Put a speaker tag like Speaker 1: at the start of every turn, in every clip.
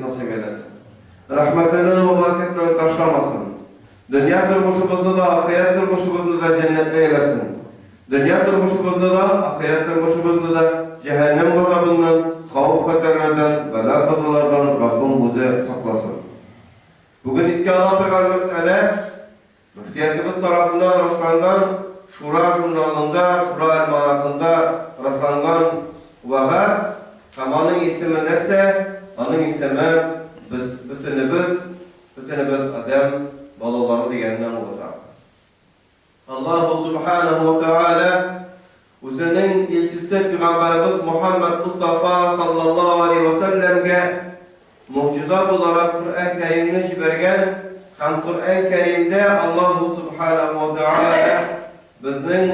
Speaker 1: насыйп әйләсен. Рәхмәтеннән вә бәрәкәтеннән ташламасын. Дөнья тормышыбызны да, ахирәт тормышыбызны да җәннәтле әйләсен. Дөнья тормышыбызны да, ахирәт тормышыбызны да җәһәннәм газабыннан, хәвеф-хәтәрләрдән, бәла-казалардан Раббым үзе сакласын. Бүген искә ала торган мәсьәлә, Мөфтиятебез тарафыннан расланган Шура журналында, Шура альманахында расланган вәгазь һәм аның исеме нәрсә? Аның исеме Без бөтенебез, бөтенебез Адәм балалары дигәнне аңлата. Аллаһу Субханаһу ва Тәгалә Үзенең илчесе пигамбәребез Мухәммәд Мостафа саллаллаһу алейһи вә сәлләмгә могҗиза буларак Коръән Кәримне җибәргән һәм Коръән Кәримдә Аллаһу Субханаһу ва Тәгалә безнең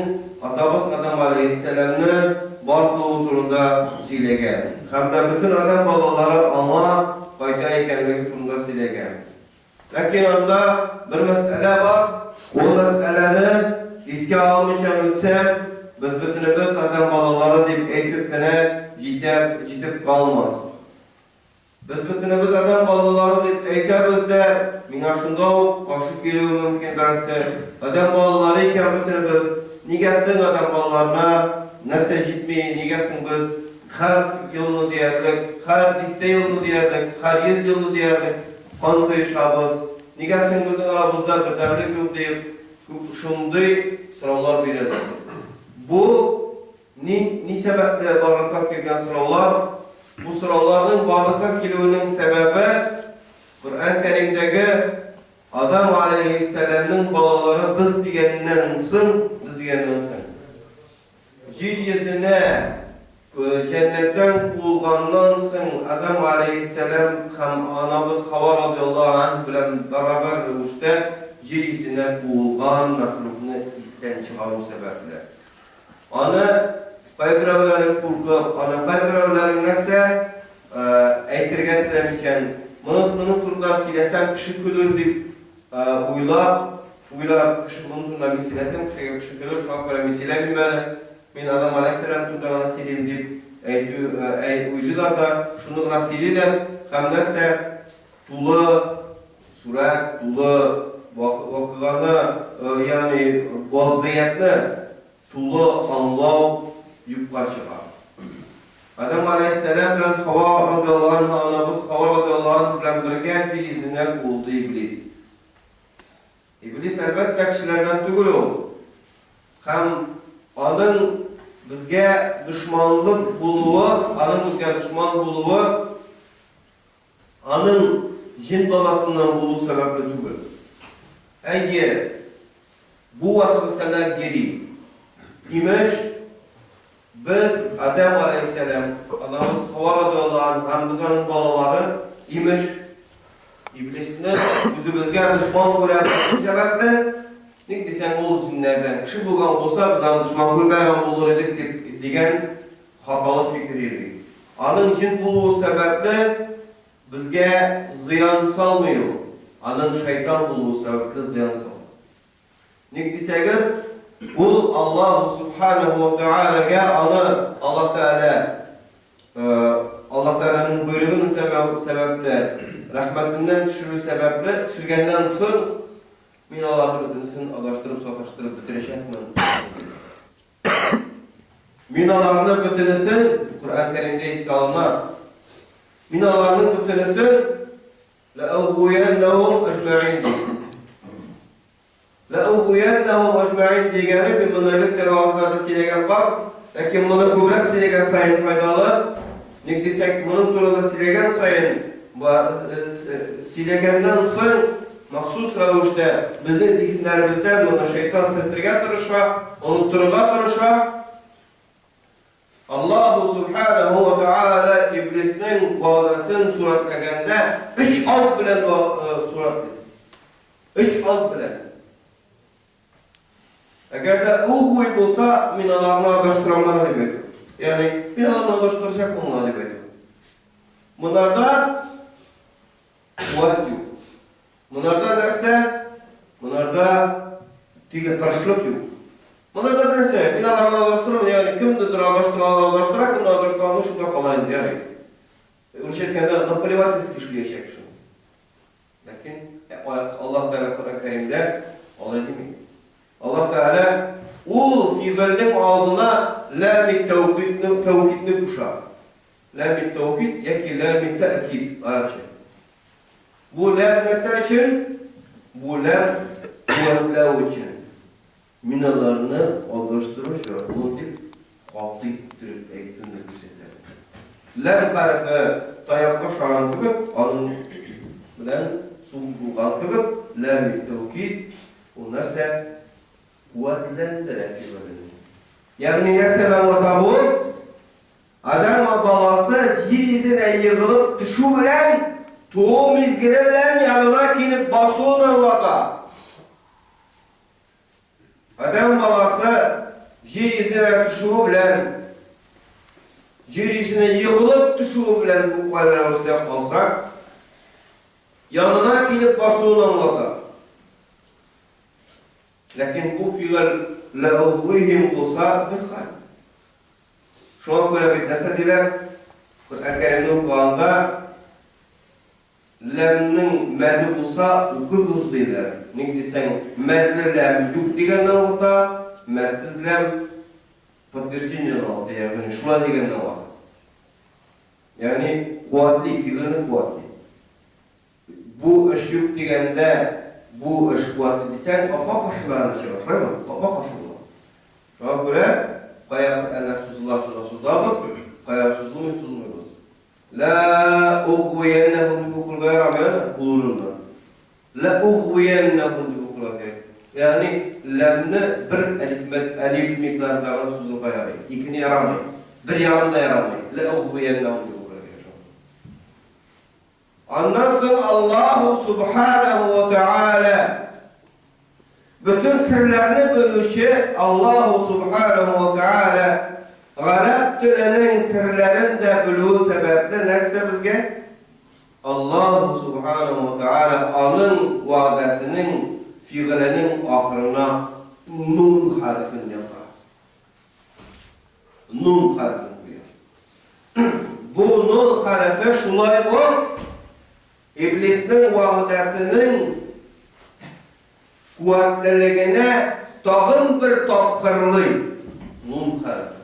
Speaker 1: атабыз Адәм алейһиссәламне бар кылуы турында сөйләгән һәм дә бөтен адәм балалары аңа кайта икәнлеге турында сөйләгән. Ләкин анда бер мәсьәлә бар, ул мәсьәләне искә алмыйча үтсәм, без бөтенебез адәм балалары дип әйтеп кенә җитәп, җитеп калмас. Без бөтенебез адәм балалары дип әйтәбез дә, миңа шунда ук каршы килүе мөмкин берәрсе, адәм балалары икән бөтенебез, нигә соң адәм балаларына нәрсә җитми, нигә соң без һәр елны диярлек, һәр дистә елны диярлек, һәр йөз елны диярлек кан коешабыз, нигә соң безнең арабызда бердәмлек юк диеп, күп шундый сораулар бирәләр. Бу ни, ни сәбәпле барлыкка килгән сораулар? Бу сорауларның барлыкка килүенең сәбәбе, Коръән Кәримдәге Адам галәйһиссәламнең балалары без дигәннән соң, без дигәннән соң, Җир йөзенә җәннәттән куылганнан соң Адәм галәйһиссәлам һәм анабыз Хава радыяллаһу анһ белән бәрабәр рәвештә җир йөзенә куылган мәхлукны истән чыгару сәбәпле, аны кайберәүләре куркып, аны кайберәүләре нәрсә әйтергә теләмичән, моны моның турында сөйләсәм кеше көлер дип Уйлап, уйлап, кеше моның турында мин сөйләсәм, кешегә кеше көлер, шуңа күрә мин сөйләмим әле, мин Адам галәйһиссәлам турында гына сөйлим, дип әйтү, әй, уйлыйлар да, шуны гына сөйлиләр һәм нәрсә, тулы сурәт, тулы вакыйганы, ягъни вазгыятьне Тулы аңлау юкка чыга. Адәм галәйһиссәлам белән Хава радыяллаһу анһа анабыз Хава радыяллаһу анһа белән бергә җир йөзенә куылды Иблис. Иблис, әлбәттә, кешеләрдән түгел ул. Һәм аның безгә дошманлык булуы, аның безгә дошман булуы аның җен баласыннан булу сәбәпле түгел. Әйе, Бу вәсвәсәләр йөри. Имеш, без Адәм галәйһиссәлам, анабыз Хава радыяллаһу анһ һәм без аның балалары, имеш, Иблисне үзебезгә дошман күрәбез. Ни сәбәпле? Ник дисәң, ул җеннәрдән. Кеше булган булса, без аны дошман күрмәгән булыр идек, дип дигән хаталы фикер йөри. Аның җен булуы сәбәпле, Безгә зыян салмый ул, аның шайтан булуы сәбәпле зыян сала. Ник дисәгез, ул Аллаһу Субханаһу ва Тәгаләгә аны Аллаһ Тәгалә Аллаһ Тәгаләнең боерыгын үтәмәү сәбәпле, рәхмәтеннән төшерү сәбәпле, төшергәннән соң, мин аларны бөтенесен адаштырып, саташтырып бетерәчәкмен. Мин аларны бөтенесен, Коръән Кәримдә искә алына, мин аларның бөтенесен ләәүгуяннәһум әҗмәгыйн ди. Ләәүгуяннәһум әҗмәгыйн дигәне, мин моны элек тә вәгазьләрдә сөйләгән бар, ләкин моны күбрәк сөйләгән саен файдалы. Ник дисәк, моның турында сөйләгән саен, сөйләгәннән соң Махсус рәвештә безнең зиһеннәребездән моны шайтан сөртергә тырыша, оныттырырга тырыша. Аллаһу субханаһу ва тааля иблиснең вәгъдәсен сурәтләгәндә өч ант белән сурәтли. Өч ант белән. Әгәр дә угуй булса, мин аларны адаштырам гына дип әйтү. Ягъни, мин аларны адаштырачакмын гына дип әйтү. Монарда Куәт юк. Монарда нәрсә? Монарда теге тырышлык юк. Монарда бер нәрсә юк. Мин аларны адаштырам, ягъни кемнедер адаштыра ала, адаштыра, кемне адаштыра алмый, шунда кала инде, ярый. Урысча әйткәндә, наплевательство. Автоматически эшләячәк шул. Ләкин Аллаһ Тәгалә Коръән Кәримдә алай дими. Аллаһ Тәгалә ул фигыльнең алдына ләм тәүкидне тәүкидне куша. Ләм тәүкид яки ләм тәэкид гарәпчә. Бу ләм нәрсә өчен? Бу ләм куәтләү өчен. Мин аларны алдаштыручы дип каты иттереп әйтүне күрсәтә. Ләм хәрефе таякка охшаган кебек, аның белән сугылган кебек, ләм тәүкид, ул нәрсә? Куәтләндерә фигылен. Ягъни нәрсәне аңлата бу? Адәм баласы җир йөзенә егылып төшү белән, туу мизгеле белән янына килеп басуын аңлата. Адәм баласы җир йөзенә төшүе белән, җир йөзенә егылып төшүе белән букваль рәвештә алсак, янына килеп басуын аңлата. Ләкин бу фигыль ләугыйһим булса, бер хәл. Шуңа күрә бит нәрсә диләр? Коръән Кәримне укыганда Ләмнең мәде булса, укыгыз, диләр. Ник дисәң, мәдле ләм юк дигәнне аңлата, мәдсез ләм подтверждениене аңлата, ягъни шулай дигәнне аңлата. Ягъни куәтли, фигыльне куәтли. Бу эш юк дигәндә, бу эш куәтли дисәң, капма-каршы мәгънә чыга, шулаймы? Капма-каршы була. Шуңа күрә, кая Коръәндә сузыла, шунда сузабыз, кая сузылмый, сузмыйбыз. Лә угвияннәһум дип укырга ярамый аны ул урында. Лә угвияннәһум дип укырга кирәк. Ягъни ләмне бер әлиф мәд әлиф микъдарында гына сузырга ярый. Икене ярамый. Бер ярым да ярамый. Лә угвияннәһум дип укырга кирәк шуңа. Аннан соң Аллаһу субханаһу ва тааля бөтен серләрне белүче Аллаһу субханаһу ва тааля гарәп теленең серләрен дә белүе сәбәпле нәрсә безгә? Аллаһу субханаһу ва тааля аның вәгъдәсенең фигыленең ахырына нун хәрефен яза. Нун хәрефен куя. Бу нун хәрефе шулай ук Иблиснең вәгъдәсенең куәтлелегенә тагын бер тапкырлый нун хәрефе.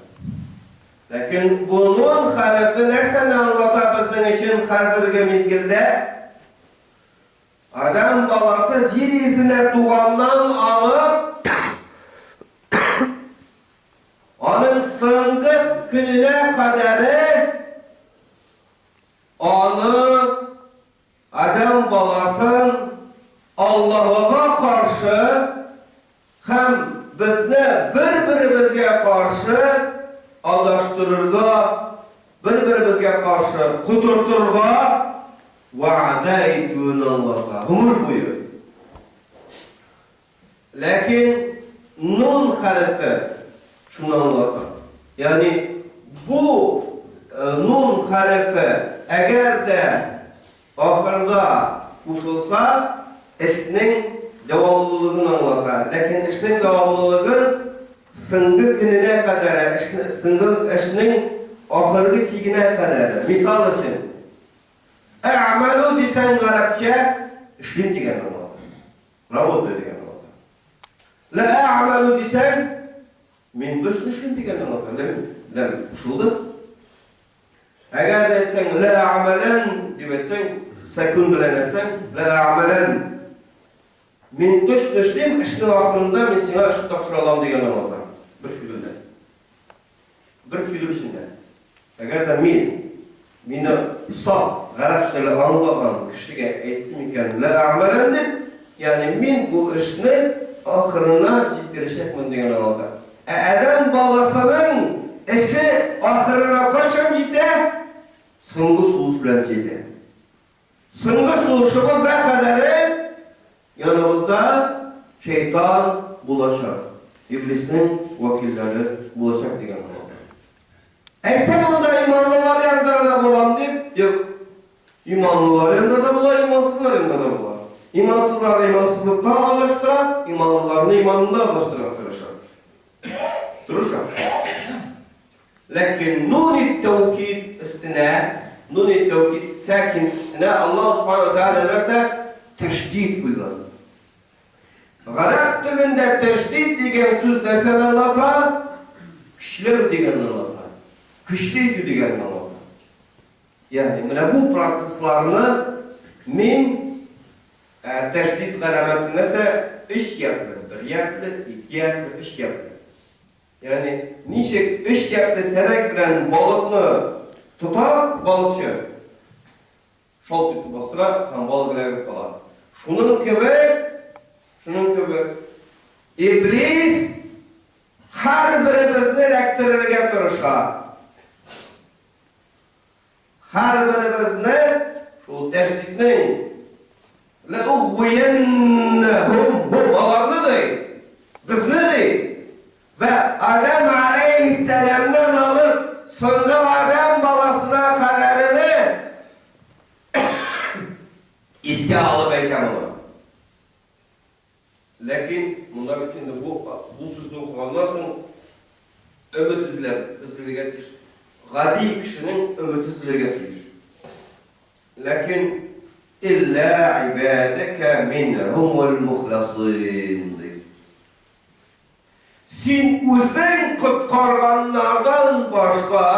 Speaker 1: Ләкин бу нун хәрефе нәрсәне аңлата безнең өчен хәзерге мизгелдә? Адәм баласы җир йөзенә туганнан алып, аның соңгы көненә кадәре аны, адәм баласын Аллаһыга каршы һәм безне бер-беребезгә каршы адаштырырга, бер-беребезгә каршы котыртырга вәгъдә итүен аңлата гомер буе. Ләкин нун хәрефе шуны аңлата. Ягъни бу нун хәрефе әгәр дә ахырда кушылса, эшнең дәвамлылыгын аңлата. Ләкин эшнең дәвамлылыгын соңгы көненә кадәр, соңгы эшнең ахыргы чигенә кадәр. Мисал өчен, әгъмәлү дисәң гарәпчә, эшлим дигәнне аңлата. Работаю дигәнне аңлата. Лә әгъмәлү дисәң, мин точно эшлим дигәнне аңлата. Ләм, ләм кушылды. Әгәр дә әйтсәң, лә әгъмәлән дип әйтсәң, сәкүн белән әйтсәң, лә әгъмәлән. Мин точно эшлим, эшнең ахырында мин сиңа эш тапшыра алам дигәнне аңлата. Бер фигыльдә. Бер фигыль эчендә. Әгәр дә мин мине саф гарәп теле аңлаган кешегә әйттем икән, лә әгъмәлән дип, ягъни мин бу эшне ахырына җиткерәчәкмен дигән аңлата. Ә адәм баласының эше ахырына кайчан җитә? Соңгы сулыш белән җитә. Соңгы сулышыбызга кадәре яныбызда шәйтан булачак, иблиснең вәкилләре булачак дигән аңлата. Әйтәм анда иманлылар янында гына булам дип, юк. Иманлылар янында да була, имансызлар янында да була. Имансызлар имансызлыкта алыштыра, иманлыларны иманында алыштырырга тырыша. Тырыша. Ләкин нун-ит-тәүкид өстенә. Нуни тәүкид сәкин өстенә Аллаһ Субхану Тәгалә нәрсә? Тәшдид куйган. Гарәп телендә тәшдид дигән сүз нәрсәне аңлата? Көчләү дигәнне аңлата. Көчле итү дигәнне аңлата. Ягъни менә бу процессларны мин ә, тәшдид галәмәте нәрсә? Өч яклы, бер яклы, ике яклы, өч яклы. Ягъни ничек өч яклы сәнәк белән балыкны тота балыкчы, шалт итеп бастыра һәм балык эләгеп кала. Шуның кебек, шуның кебек Иблис һәрберебезне эләктерергә тырыша. Һәрберебезне шул тәшдиднең ләугвияннәһум һум аларны ди, безне ди, вә Адәм аләйһиссәламнән алып соңгы адәм баласына кадәрене искә алып әйтә моны. Ләкин монда бит инде бу бу сүзне укыганнан соң өмет өзелә, өзелергә тиеш. Гади кешенең өмете өзелергә тиеш. Ләкин илля ибадәкә минһумул мухласин ди. Син үзең коткарганнардан башка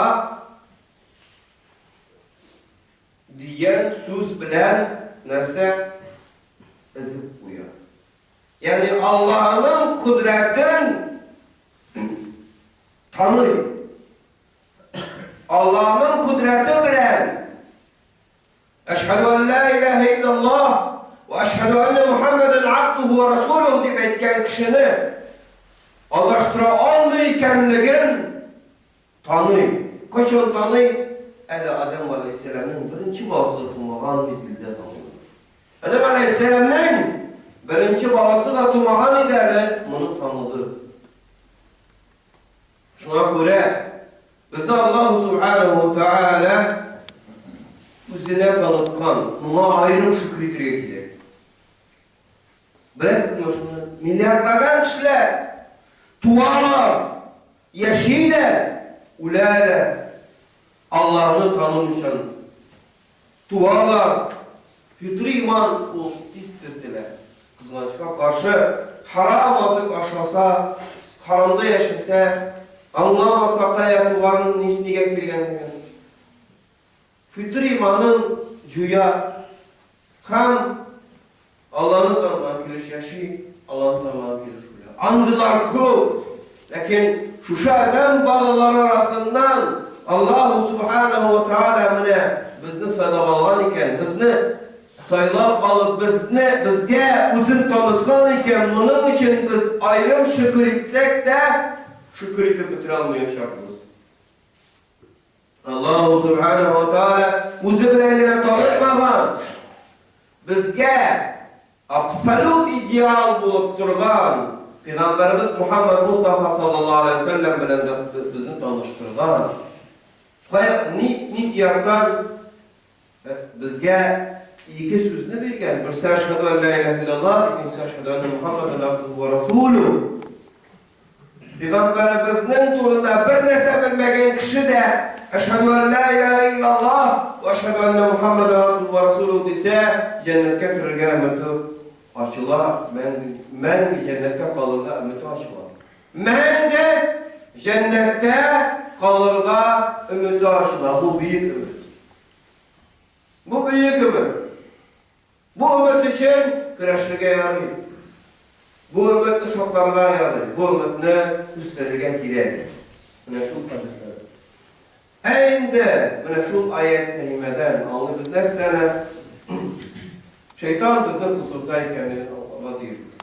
Speaker 1: Дигән сүз белән нәрсә өзеп куя. Ягъни Аллаһының кодрәтен таный. Аллаһының кодрәте белән Әшһәдү ан ла илаһа иллаллаһ ва әшһәдү анна Мухаммадан абдуһу ва расулуһу дип әйткән кешене алдаштыра алмый икәнлеген Таный. Кайчан таный? Әле Адәм галәйһиссәламнең беренче баласы да тумаган мизгелдә таный. Адәм галәйһиссәламнең беренче баласы да тумаган иде әле, моны таныды. Шуңа күрә безне Аллаһу субханаһу ва тааля үзенә таныткан, моңа аерым шөкер итәргә кирәк. Беләсезме шуны? Миллиардлаган кешеләр туалар, яшиләр, үләләр. Аллаһны танымыйчан туалар. Фитри иман ул тиз сертелә. Кызганычка каршы, харам азык ашаса, харамда яшәсә, аңламаса кая туганын, нигә килгәнлеген, Фитри иманын җуя һәм Алланы танымаган килеш яши, Алланы танымаган килеш үлә. Андыйлар күп. Ләкин шушы адәм балалары арасыннан Аллаһу субханаһу ва тааля менә безне сайлап алган икән, безне сайлап алып, безне безгә үзен таныткан икән, моның өчен без аерым шөкер итсәк тә, шөкер итеп бетерә алмаячакбыз. Аллаһу Субханаһу ва Тааля үзе белән генә танытмаган, безгә абсолют идеал булып торган Пәйгамбәребез Мухаммад Мустафа саллаллаһу алейһи ва сәлләм белән дә безне таныштырган. Кая ни ни яктан безгә ике сүзне биргән, берсе әшһәдү ан ла илаһа иллаллаһ, икенчесе әшһәдү анна Мухаммадан абдуһу ва расулуһу. Пәйгамбәребезнең турында бер нәрсә белмәгән кеше дә әшһәдү ан ла илаһа иллаллаһ ва әшһәдү анна Мухаммадан абдуһу ва расулуһу дисә, җәннәткә керергә өмете ачыла, мәңге, мәңге җәннәттә калырга өмете ачыла. Мәңге җәннәттә калырга өмете ачыла. Бу бөек өмет. Бу бөек өмет. Бу өмет өчен көрәшергә ярый. Бу өметне сакларга ярый. Бу өметне үстерергә кирәк. Менә шул кардәшләр. Ә инде менә шул аять кәримәдән аңлыйбыз нәрсәне? Шайтан безне котырта икәнлеген аңларга тиешбез.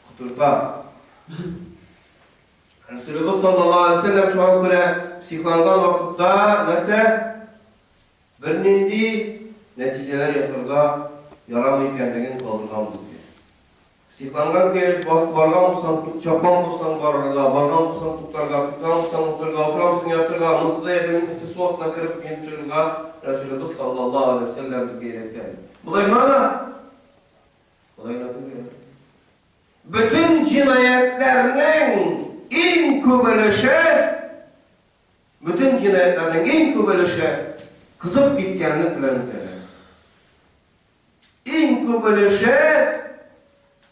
Speaker 1: Котырта. Расулыбыз саллаллаһу алейһи ва сәлләм шуңа күрә психланган вакытта нәрсә? Бернинди нәтиҗәләр ясарга ярамый икәнлеген калдырган безгә. Психланган килеш басып барган булсаң, чапкан булсаң барырга, барган булсаң туктарга, туктаган булсаң утырырга, утырган булсаң ятырга, монысы да ярдәм итмәсә су астына кереп киенеп чыгырга Рәсүлебез саллаллаһу алейһи ва сәлләм безгә өйрәткән. Болай гына да? Болай гына түгел. Бөтен җинаятьләрнең иң күп өлеше Бөтен җинаятьләрнең иң күп өлеше Кызып киткәнлек белән үтәлә. Иң күп өлеше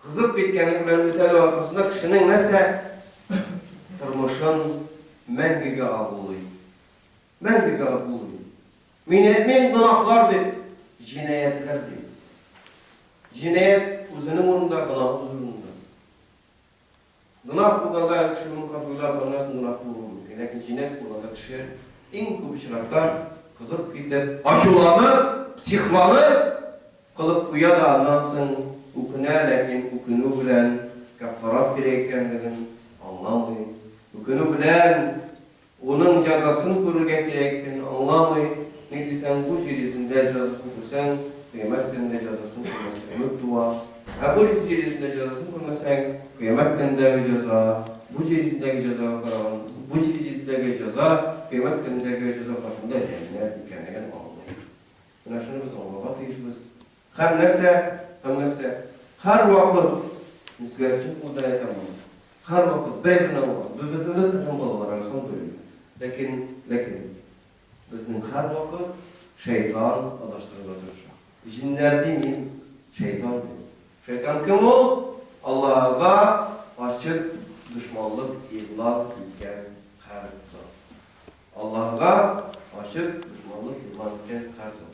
Speaker 1: кызып киткәнлек белән үтәлү аркасында кешенең нәрсә? Тормышын мәңгегә агулый. Мәңгегә агулый. Мин әйтмим гөнаһлар дип, җинаятьләр дип. Җинаять үзенең урынында, гөнаһ үз урынында. Гөнаһ кылганда кеше мең кат уйлап, аннан соң гөнаһ кылуы мөмкин. Ләкин җинаять кылганда кеше иң күп очракта кызып китеп, ачуланып, психланып кылып куя да аннан соң үкенә, ләкин үкенү белән кәффарат кирәк икәнлеген аңламый. Үкенү белән Уның җәзасын күрергә кирәк икәнен аңламый, ник дисәң, бу җир йөзендә җәзасын күрсәң, кыямәт көнендә җәзасын күрмәскә өмет туа. Ә бу җир йөзендә җәзасын күрмәсәң, кыямәт көнендәге җәза, бу җир йөзендәге җәзага караган, бу җир йөзендәге җәза, кыямәт көнендәге җәза каршында җәннәт икәнлеген аңлый. Менә шуны без аңларга тиешбез. Һәм нәрсә? Һәм нәрсә? Һәрвакыт, мин сезгә чын күңелдән әйтәм моны, һәрвакыт бер генә вакыт, без бөтенебез адәм балалары, әлхәмдүлилләһ. Ләкин, ләкин безнең һәрвакыт шәйтан адаштырырга тырыша. Җеннәр димим, шәйтан дим. Шәйтан кем ул? Аллаһыга ачык дошманлык игълан иткән һәр зат. Аллаһыга ачык дошманлык игълан иткән һәр зат.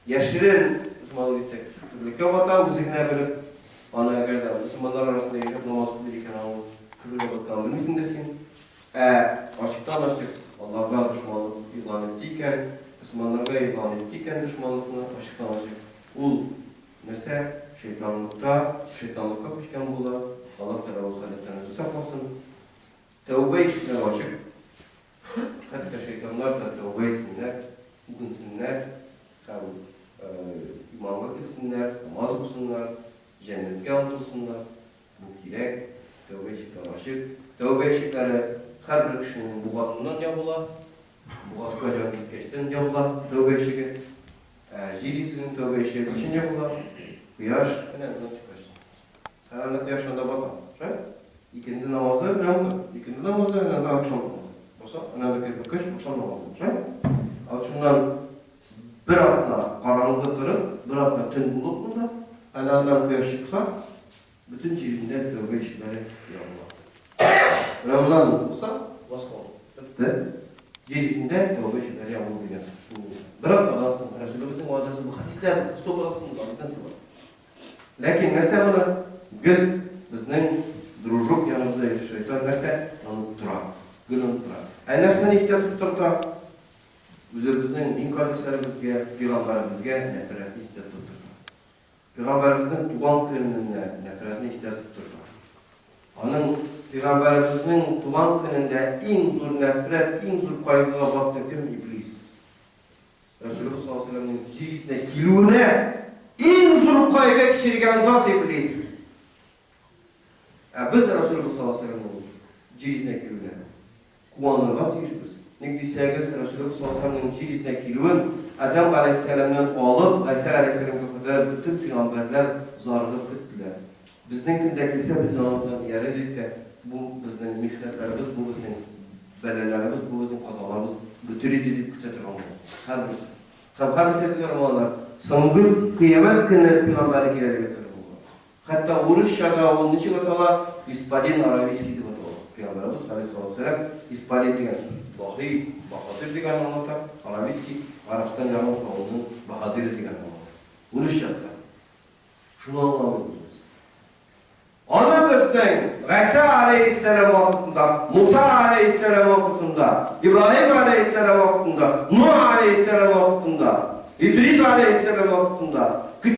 Speaker 1: Яшерен дошманлык итсәк, көферлеккә бата, үзе генә белеп. Аны әгәр дә мөселманнар арасында яшәп намаз укый икән, аның көфергә батканын белмисең дә син. Ә ачыктан-ачык Аллаһыга дошманлык игълан итте икән, мөселманнарга игълан итте икән дошманлыкны ачыктан-ачык, ул нәрсә? Шәйтанлыкта, шәйтанлыкка күчкән була. Аллаһ Тәгалә ул халәттән үзе сакласын. Тәүбә ишекләре ачык. Хәтта шәйтаннар да тәүбә итсеннәр, үкенсеннәр һәм иманга килсеннәр, намаз укысыннар, җәннәткә омтылсыннар. Бу кирәк. Тәүбә ишекләре ачык. Тәүбә ишекләре һәрбер кешенең бугазыннан ябыла. Бугазга җан киткәчтән ябыла тәүбә ишеге. Ә җир йөзенең тәүбә ишеге кайчан ябыла? Кояш әнә аннан чыккач. Һәм анда кояш анда бата. Шулай? Икенде намазы менә анда. Икенде намазы, әнә анда ахшам намазы. Баса, әнә анда кереп беткәч, ахшам намазы. Шулай? Ә вот шуннан бер атна караңгы торып, бер атна төн булып монда, әнә аннан кояш чыкса, бөтен җир йөзендә тәүбә ишекләре ябыла. Менә моннан булса, восход. Бетте. Җир йөзендә тәүбә ишекләре ябылды дигән сүз. Шул. Бер атнадан соң Рәсүлебезнең вәгъдәсе бу хәдисләр 100% бөтенесе бар. Ләкин нәрсә моны? Гел безнең дружок яныбызда йөрүче шайтан нәрсә? Оныттыра. Гел оныттыра. Ә нәрсәне истә тоттырта? Үзебезнең дин кардәшләребезгә, пигамбәребезгә нәфрәтне истә тоттырта. Пигамбәребезнең туган көненә нәфрәтне истә тоттырта. Аның пигамбәребезнең туган көнендә иң зур нәфрәт, иң зур кайгыга батты кем? Иблис. Рәсүлебез саллаллаһу алейһи ва сәлләмнең җир йөзенә килүенә иң зур кайгы кичергән зат Иблис. Ә без Рәсүлебез саллаллаһу алейһи ва сәлләмнең җир йөзенә килүенә куанырга тиешбез. Ник дисәгез, Рәсүлебез саллаллаһу алейһи ва сәлләмнең җир йөзенә килүен Адәм галәйһиссәламнән алып Гайсә галәйһиссәламгә кадәр бөтен пәйгамбәрләр зарыгып көттеләр. Безнең көндә килсә, без яныбыздан иярер идек тә, бу безнең михнәтләребез, бу безнең бәлаләребез, бу безнең казаларыбыз бетер иде дип көтә торган булдык. Һәрберсе. Һәм һәрберсе әйтә торган булганнар, соңгы кыямәт көне пәйгамбәре килә дип әйтә торган булганнар. Хәтта урысча да ул ничек атала? Исполин Аравийский дип атала. Пәйгамбәребез, галәйһиссалату вәссәлам, исполин дигән сүз даһи, баһадир дигәнне аңлата, Аравийский, Гарәбстан ярымутравының баһадиры дигәнне аңлата. Урысча да. Шуны аңламыйбыз без. Аны безнең Гайсә аләйһиссәлам вакытында, Муса аләйһиссәлам вакытында, Ибраһим аләйһиссәлам вакытында, Нух аләйһиссәлам вакытында, Идрис аләйһиссәлам вакытында,